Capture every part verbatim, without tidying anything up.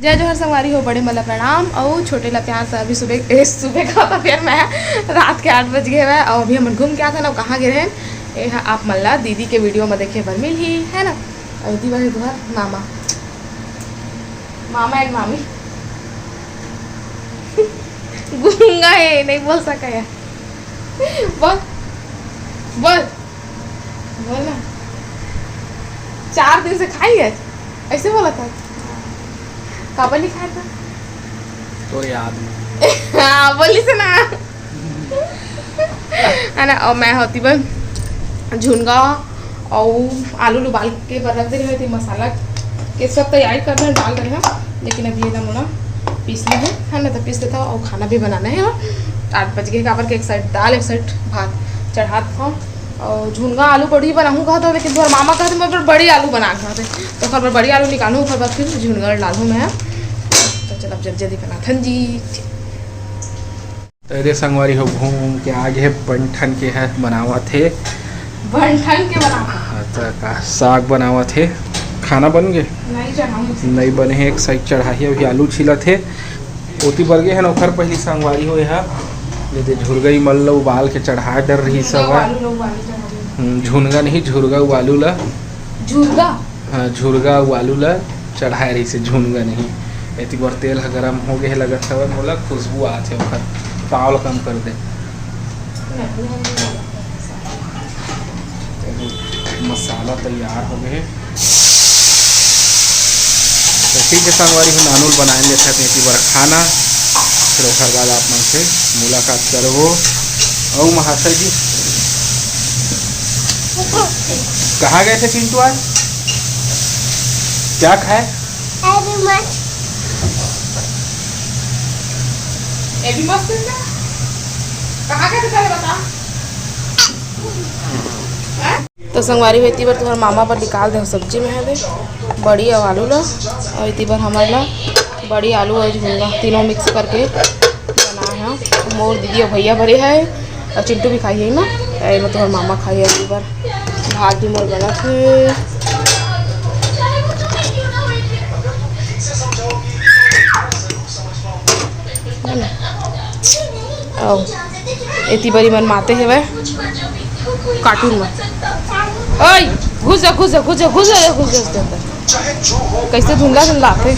जय जोहार संगवारी हो, बड़े मन ला प्रणाम अउ छोटे ला प्यार से। अभी सुबह, ए, सुबह का तो फिर मैं रात के आठ बज गए हवय अउ अभी हमन घूम के आथन अउ कहाँ गे रहेन, ए ह आप मन ला दीदी के वीडियो में देखे बर मिलही, है ना। अउ एती बर तुहर मामा, मामा एंड मामी गूंगा है, नहीं बोल सका है। बोल, बोल, बोल ना। चार दिन से खाई है, ऐसे बोला था। काबर नहीं खाया था? तोर याद में। हाँ, बोली से ना। है ना, अउ मैं होती बन झुनगा अउ आलू ल उबाल के बर रख दे रहे थे, मसाला के सब तैयारी कर रहे हैं, डाल रहे हैं, लेकिन अभी ये ना मोला पीसना है, है ना, तो पीस लेता हूँ। अउ खाना भी बनाना है, आठ बज गए, काबर के एक साइड दाल, एक साइड भात चढ़ात हूँ। अउ झुनगा आलू बड़ी बनाहूँ कहत हूँ, लेकिन तोहर मामा कहते मैं बड़ी आलू बना कहते, तो ओकर बर बड़ी आलू निकालूँ, ओकर बाद फिर झुनगा डालूँ मैं। तो चल, अब जल्दी जल्दी बनाथन जी। तो ये दे संगवारी हो, घूम के आगे हे, बनठन के है बनावत हे। बनठन के बनावत? हाँ, तो का साग बनावत हे। खाना बन गे? नहीं, चढ़ाऊँ। नहीं बने हे, एक साइड चढ़ाही, अभी आलू छिलत हे। ओती बर गे है ना, ओखर पहली संगवारी हो, यहाँ ले दे झुरगई मल ला उबाल के चढ़ा डर रही सब है। आलू लोग उबाल के चढ़ा दिए। हम्म, झुनगा नहीं, झुरगा उ आलू ला। झुरगा? हाँ, झुरगा उ आलू ला चढ़ाए रहिसे, झुनगा नहीं। एती बर तेल ह गरम हो गे हे, लगत हवय मोला, खुशबू आत हे ओखर। ताव ल कम कर दे। मसाला तैयार हो गे हे। तो ठीक है संगवारी हो, नानू ल बनाए लेथन एती बर खाना, फिर ओखर बाद आप मन से मुलाकात करबो। अउ महाशय जी, कहाँ गए थे चिंटू आज? क्या खाए? अभी मस्त। ये भी मस्त है क्या? कहाँ गए थे पहले बता। तो संगवारी हो, एती बर तुहर मामा बर निकाल दे सब्जी में है दे बड़ी अउ आलू ला, अउ एती बर हमर ला बड़ी आलू अउ झुनगा तीनों मिक्स करके बनाए हैं। मोर दीदी अउ भैया बरे है अउ चिंटू भी खाई है ना, एमा तुहर मामा खाई है एती बर। भात भी मोर बनत हे। अउ एती बरी मन माते हेवय कार्टून म। ओए, घुस जा, घुस जा, घुस जा, घुस जा, घुस जा, घुस जा अंदर। कैसे धुंधला धुंधला आथे।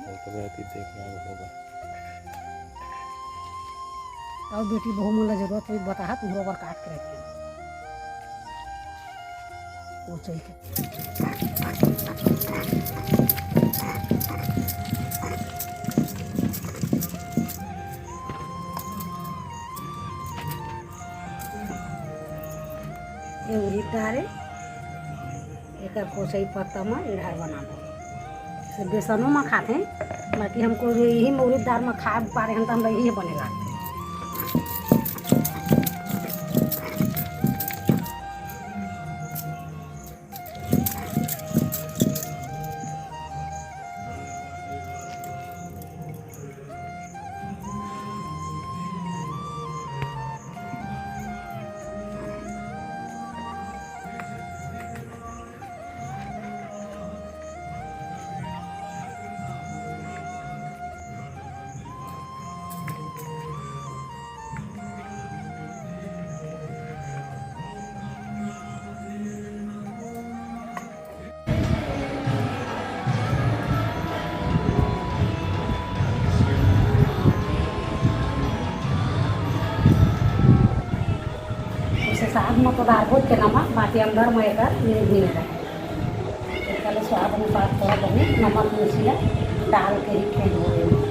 और तो मैं अभी देख रहा हूँ होगा। और बेटी बहू मन ला जरूरत होई बताहा, तुम्हरो बर काट के रखे। वो चल के। ये उड़ीद दाल है, एकर कोचई पत्ता म इड़हर बनाबो। से बेसनो म खाथे, बाकी हमको जो यही म उड़ीद दाल म खाए पारे हन, त हमरा यही बने लागथे। तो डारबो तेला म, बाकी अंदर म एकर नींद नइ रहे। एकर ले स्वाद अनुसार थोड़ा बहुत नमक मिर्ची ला डाल के ही फेर धो देबो।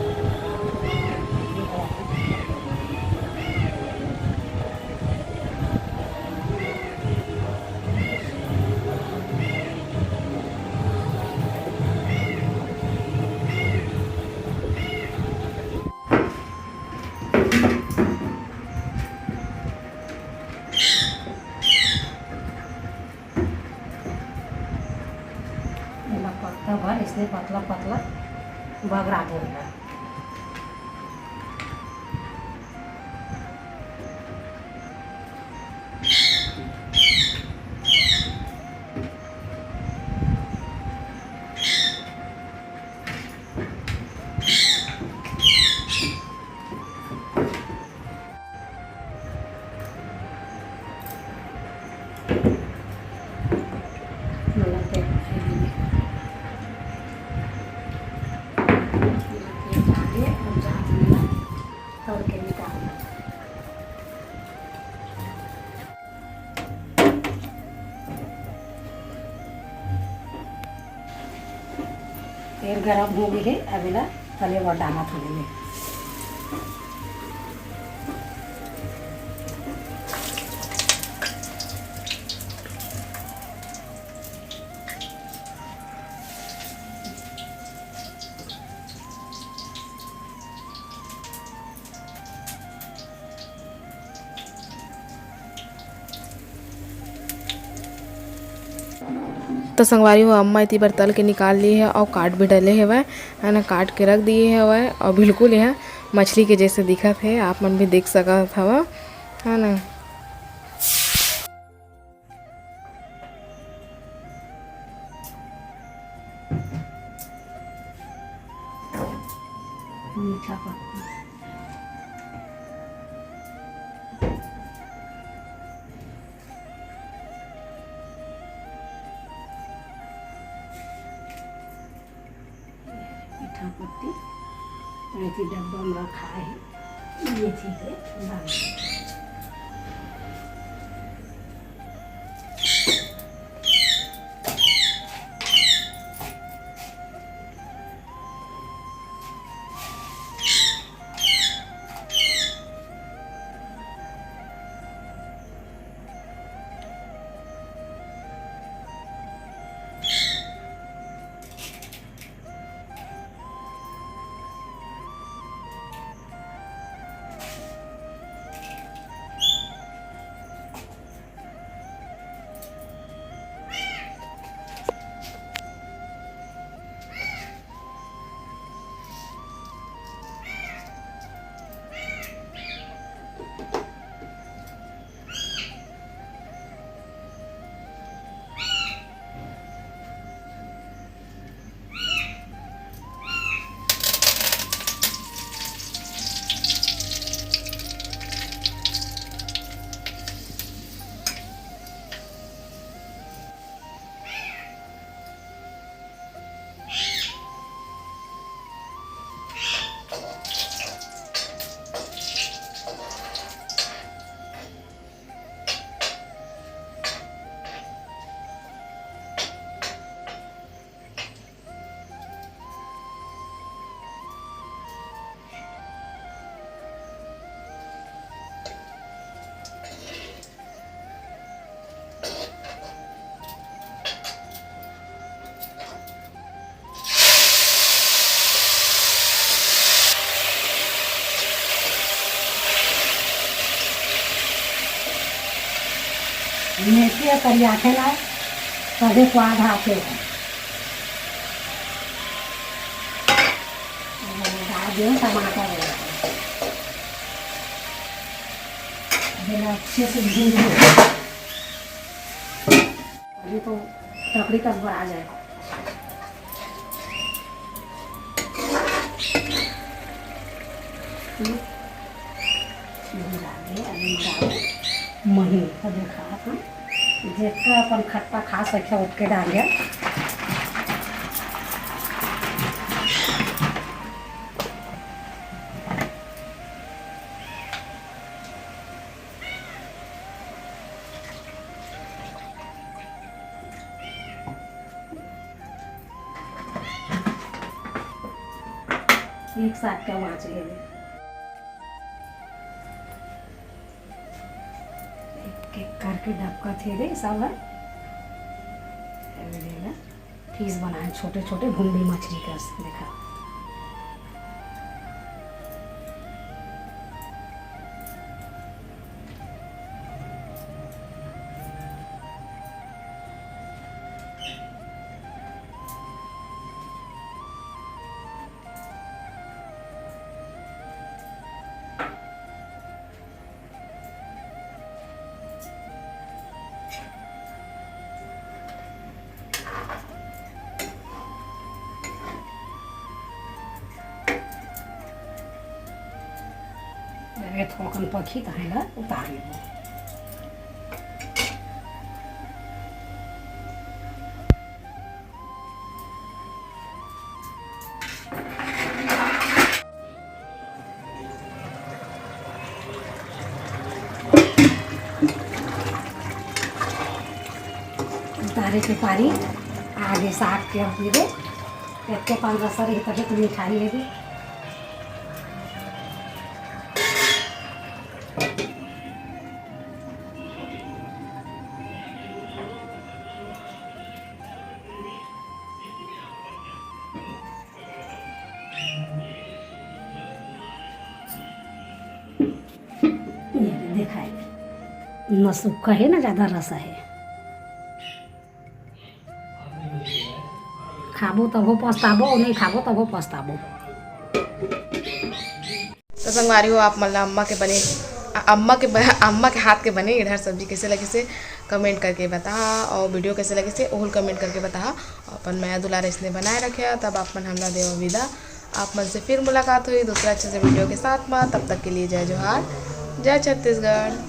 एला पत्ता भर इसने पतला पतला बगरा देना। नमक के डाल दिए। नमक के डाल दिए और जांच में तोड़ के निकाल दिए। तेल गरम हो गे हे, अब एला तले बर डालत हन एमे। तो संगवारी हो, अम्मा एती बर तल के निकाल लिए हे अउ काट भी डले हेवय, है ना, काट के रख दिए हेवय। अउ बिल्कुल यह मछली के जैसे दिखत हे, आप मन भी देख सकत हव, है ना। मीठा पत्ती। मीठा पत्ती ऐसे डब्बा में रखा है, ये ठीक है। मेथी अउ करियाथे ला तभे स्वाद आथे। डाल दियो टमाटर, अब एला अच्छे से भूंज लो। अभी तो लकड़ी कस बर आ जाए। हम्म। ये डाल दिए, अभी डाल मही तो देखा अपन जेकर अपन खट्टा खा सके ओतके डाल दिया। एक साथ के आवाज हे। एक एक करके डबकत हे रे सब ह। ये ले ला। पीस बनाए छोटे छोटे भुंडी मछली का, देखा। ये थोड़कन पकही, तहाँ ला उतार लेबो। उतारे के पारी आगे साग के, अब दे दे। एतके पान रसा रही तबे तो मिठाई लेबे। ये देखा है, न सूखा है, न ज्यादा रसा है। खाबो तभो पछताबो, अउ नहीं खाबो तभो पछताबो। तो संगवारी हो, आप मन ला अम्मा के बने, अ-, अम्मा के ब-, अम्मा के हाथ के बने इधर सब्जी कैसे लगिसे, कमेंट करके बताहा, अउ वीडियो कैसे लगिसे, ओहू ल कमेंट करके बताहा। अपन मया दुलार इसने बनाए रखे, तब आप मन हमला देवा विदा। आप मन से फिर मुलाकात होही दूसरा अच्छे से वीडियो के साथ में। तब तक के लिए जय जोहार, जय छत्तीसगढ़।